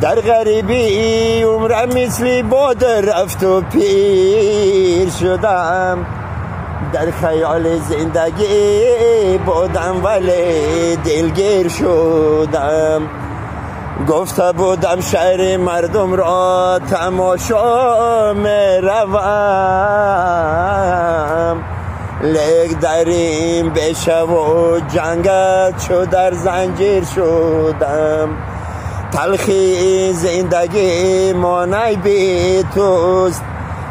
در غریبی عمرم مثل باد رفت و پیر شدم، در خیال زندگی بودم ولی دلگیر شدم. گفته بودم شهر مردم را تماشا می روم، لیک در این بیشه و جنگل چو در زنجیر شدم. تلخی زندگی مانع بی توست،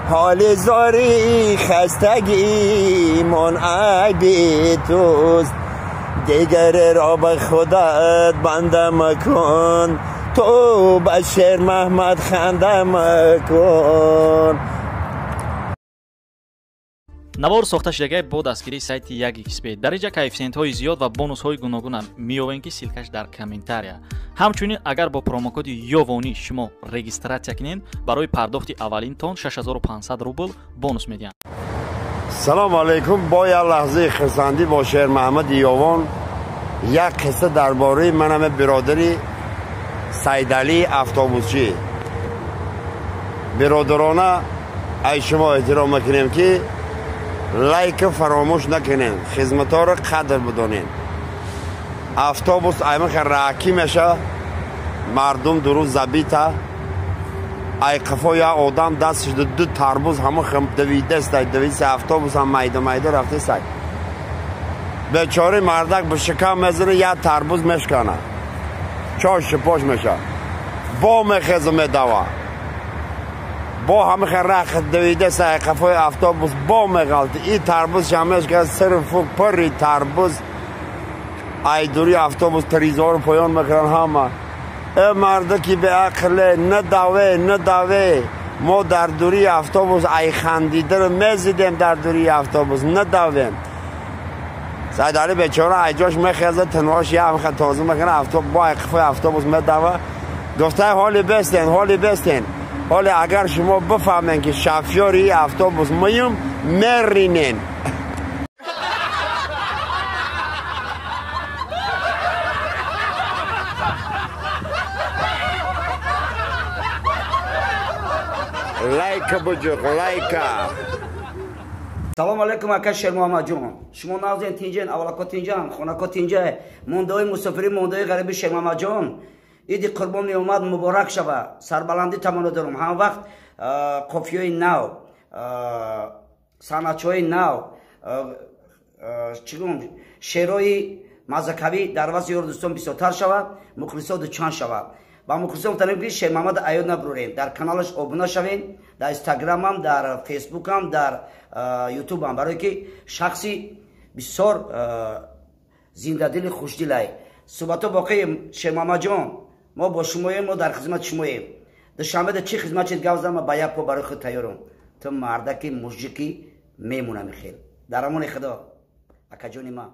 حال زاری خستگی منع بی توست. دیگر را به خودت بنده مکن، تو به شیر محمد خنده مکن. Навор сохта шудагай бо дастгирии сайти 1xb. Дар инҷа коэффисиентҳои зиёд ва бонусҳои гуногунам меёбем, ки ссылка ш дар комментария. Ҳамчунин агар бо промокоди Ёвонӣ шумо регистрация кунед, барои пардохти аввалинтон 6500 рубл бонус медиҳанд. Салом алейкум. Бо як лаҳзаи хурсандӣ бо Шермаҳмади Ёвон як қисса дар бораи манаме биродари Сайдалӣ автобусчӣ. Биродарона ай шумо эҳтиром мекунем, ки лайк фаромӯш накунем, хизматҳоро қадр бидонем. Автобус аймаха раакӣ меша, мардум дуруст забита, ай қафо як одам дасташ ду тарбуз ҳама давидастай, давидаса автобус ҳам майда майда рафтасай. Бечори мардак ба шикам мезана, як тарбуз мешкана, чош шипош меша, бо мехеза медава, бо ҳамаха рахт давидаса ай қафои автобус бо меғалти, и тарбуз шамешка сирфу пурри тарбуз ай дури автобус тризору поён мекунанд ҳама. Э мардаки беақле, надаве надаве, мо дар дури автобус ай хандидаро мезидем, дар дури автобус надавем. Сайдали бечора ай ҷош мехеза, тинҳош ямха тоза мекунад, бо ай қафои автобус медава. Гуфта ҳоли бестен, ҳоли бестен, ҳоле агар шумо бифаҳмем, ки шофёри автобус муюм, меринен. Лайка буҷуқ, лайка. Салом алейкум, ака Шермуҳаммадҷон. Шумо нағзен, тинҷен, аввалако тинҷан, хонако тинҷа, мондаҳои мусофирӣ, мондаҳои ғариби Шермуҳаммадҷон. Иди қурбон меомад, муборак шава. Сарбаландӣ таманно дорам. Ҳам вақт қофиёи нав, санъатчиҳои нав, чӣ гӯм, шеърҳои мазакавӣ дар васти ёрдӯстон бисёртар шавад, мухлисо дучанд шавад. Ба мухлисон гуфтанем, ки Шермуҳаммад аёд набурем, дар каналаш обуна шавем, дар инстаграмам, дар фейсбукам, дар ютубам, барое ки шахси бисёр зиндадили хушдилай. Суҳбатҳо боқӣ. Шермуҳаммадҷон, мо бо шумоем, мо дар хизмати шумоем. Душанбеда чӣ хизмат чид гап зан, ба як по барои худ тайёрам. Ту мардаки мужики мемонами хел. Дар амони Худо, акаҷони ман.